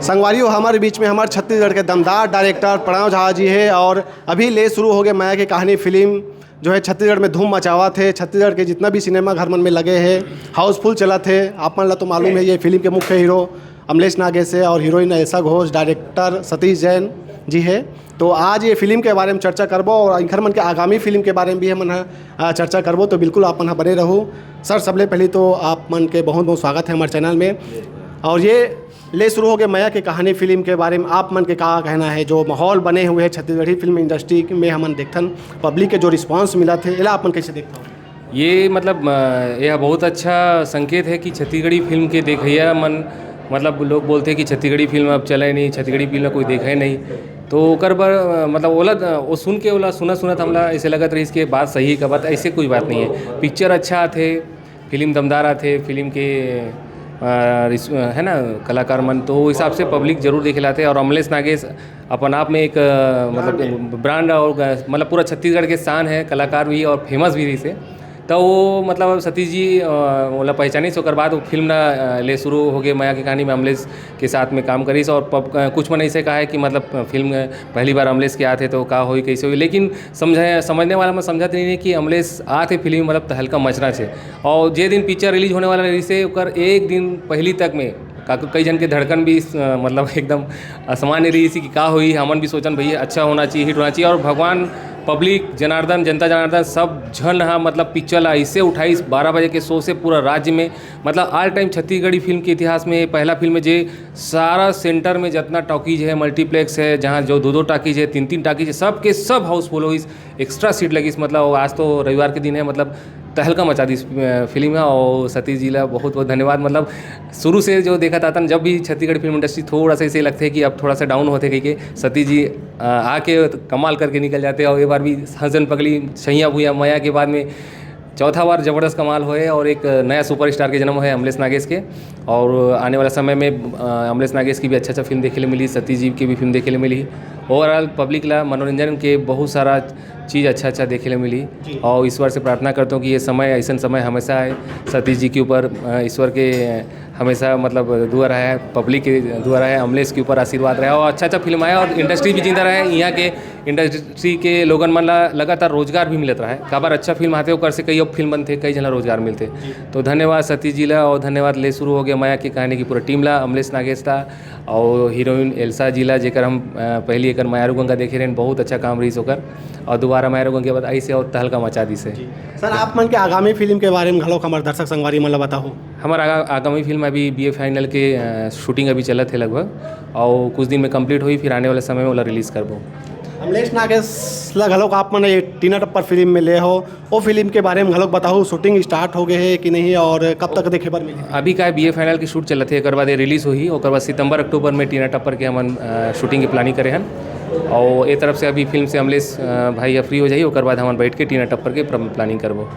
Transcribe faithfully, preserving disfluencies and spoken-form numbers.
संगवारी हो, हमारे बीच में हमारे छत्तीसगढ़ के दमदार डायरेक्टर प्रणव झा जी है और अभी ले शुरू हो गए मया के कहानी फिल्म जो है छत्तीसगढ़ में धूम मचावत है। छत्तीसगढ़ के जितना भी सिनेमा घर मन में लगे है, हाउसफुल चलत है। आप मन ला तो मालूम है, ये फिल्म के मुख्य हीरो अमलेश नागेश है और heroine Elsa Ghosh, director Satish Jain ji है। तो आज ये फिल्म के बारे में चर्चा करबो और इनकर मन के आगामी फिल्म के बारे में भी हमन ह, अ, चर्चा करबो। तो बिल्कुल आप मन ह बने रहू। सर, सबले पहले तो आप मन के बहुत बहुत स्वागत है हमारे चैनल में। और ये ले शुरू हो गए मया के कहानी फिल्म के बारे में आप मन के का कहना है, जो माहौल बने हुए है छत्तीसगढ़ी फिल्म इंडस्ट्री में, हमन देखथन पब्लिक के जो रिस्पांस मिलत है, एला आप मन कैसे देखथो? ये मतलब, अ, यह बहुत अच्छा संकेत है कि छत्तीसगढ़ी फिल्म के देखइया मन, मतलब, लोग बोलते हैं कि छत्तीसगढ़ी फिल्म अब चले नहीं, छत्तीसगढ़ी फिल्म कोई देखे नहीं। तो ओकर बर, अ, मतलब, ओला, अ, वो सुन के ओला सुना सुनत हमला ऐसे लगत रहिस कि बात सही का बात, ऐसे कोई बात नहीं है। पिक्चर अच्छा आथे, फिल्म दमदार आथे, फिल्म के, अ, रिस-, अ, है ना, कलाकार मन, तो वो हिसाब से पब्लिक जरूर देखे लाथे। और अमलेश नागेश अपन आप में एक, अ, मतलब, ब्रांड और ग-, मतलब, पूरा छत्तीसगढ़ के शान है, कलाकार भी और फेमस भी रहिसे। तो वो, मतलब, सतीश जी, अ, ओला पहचानिस, ओकर बाद वो फिल्म ना, अ, ले शुरू हो गए मया के कहानी में अमलेश के साथ में काम करिस। और पब-, अ, कुछ मन ऐसे कहा है कि, मतलब, फिल्म पहली बार अमलेश के आथे तो का होई, कैसे होई, लेकिन समझे, समझने वाला मन समझत नहीं है कि अमलेश आथे फिल्म, मतलब, तहलका मचना छे। और जे दिन पिक्चर रिलीज होने वाला रहिसे, ओकर एक दिन पहली तक में का-, कई जन के धड़कन भी, अ, मतलब, एकदम असामान्य रहिस कि का होई, हमन भी सोचन भैया अच्छा होना चाहिए, हिट होना चाहिए। और भगवान, पब्लिक, जनार्दन, जनता जनार्दन, सब झन हा, मतलब, पिक्चर ला ऐसे उठाइस, बारह बजे के शो से पूरा राज्य में, मतलब, ऑल टाइम छत्तीसगढ़ी फिल्म के इतिहास में ये पहला फिल्म है जे सारा सेंटर में जितना टॉकीज है, मल्टीप्लेक्स है, जहाँ जो दो दो टॉकीज है, तीन तीन टॉकीज है, सब के सब हाउसफुल होइस, एक्स्ट्रा सीट लगिस। मतलब, आज तो रविवार के दिन है, मतलब, तहलका मचा दिस, अ, फिल्म है। और सतीश जी ला बहुत बहुत धन्यवाद। मतलब, शुरू से जो देखत आथन, जब भी छत्तीसगढ़ फिल्म इंडस्ट्री थोड़ा सा ऐसे लगथे कि अब थोड़ा सा डाउन होथे कहिके, सतीश जी, अ, आके कमाल करके निकल जाथे। और ये बार भी हंसन पगली, छैया भुइया, मया के बाद में चौथा बार जबरदस्त कमाल होए और एक नया सुपरस्टार के जन्म होए अमलेश नागेश के। और आने वाला समय में, अ, अमलेश नागेश की भी अच्छा अच्छा फिल्म देखे ले मिली, सतीश जी की भी फिल्म देखे ले मिली। ओवरऑल पब्लिक ला मनोरंजन के बहुत सारा चीज़ अच्छा अच्छा देखे ले मिली। जी। और ईश्वर से प्रार्थना करता हूँ कि ये समय, ऐसा समय हमेशा आए। सतीश जी के ऊपर, अ, ईश्वर के हमेशा, मतलब, दुआ रहा है, पब्लिक के दुआ रहा है, अमलेश के ऊपर आशीर्वाद रहा है और अच्छा अच्छा फिल्म आए और इंडस्ट्री भी जिंदा रहे। यहाँ के इंडस्ट्री के लोगन मन ला लगातार रोजगार भी मिलत रहा है। काबर अच्छा फिल्म आते, ओकर से कई अउ फिल्म बनते, कई जन ला रोजगार मिलते। जी। तो धन्यवाद सतीश जी ला और धन्यवाद ले शुरू हो गया मया की कहानी की पूरा टीम ला, अमलेश नागेश था और हीरोइन एल्सा जी ला, जेकर हम, अ, पहली एकर मयारू गंगा देखे रहेन, बहुत अच्छा काम रहिस ओकर। और दोबारा मयारू गंगा के बाद ऐसे और तहलका मचा दिस है। जी। सर, आप मन के आगामी फिल्म के बारे में घलो हमारे दर्शक संगवारी मन ला बताओ। हमारा आगा-, आगामी फिल्म अभी बीए फाइनल के, अ, शूटिंग अभी चलत है लगभग, और कुछ दिन में कंप्लीट होई, फिर आने वाले समय में ओला रिलीज करबो। अमलेश नागेश ला घलोक आप मन ये टीना टप्पर फिल्म में ले हो, ओ फिल्म के बारे में घलोक बताओ, शूटिंग स्टार्ट हो गए है कि नहीं और कब तक देखे बर मिलही? अभी का बीए फाइनल की शूट चलत है, एकर बाद ये रिलीज होही, ओकर बाद सितंबर अक्टूबर में टीना टप्पर के हमन, अ, शूटिंग की प्लानिंग करे हन। और ए तरफ से अभी फिल्म से अमलेश, अ, भाई ह फ्री हो जाही, ओकर बाद हमन बैठ के टीना टप्पर के प्र-, प्लानिंग करबो।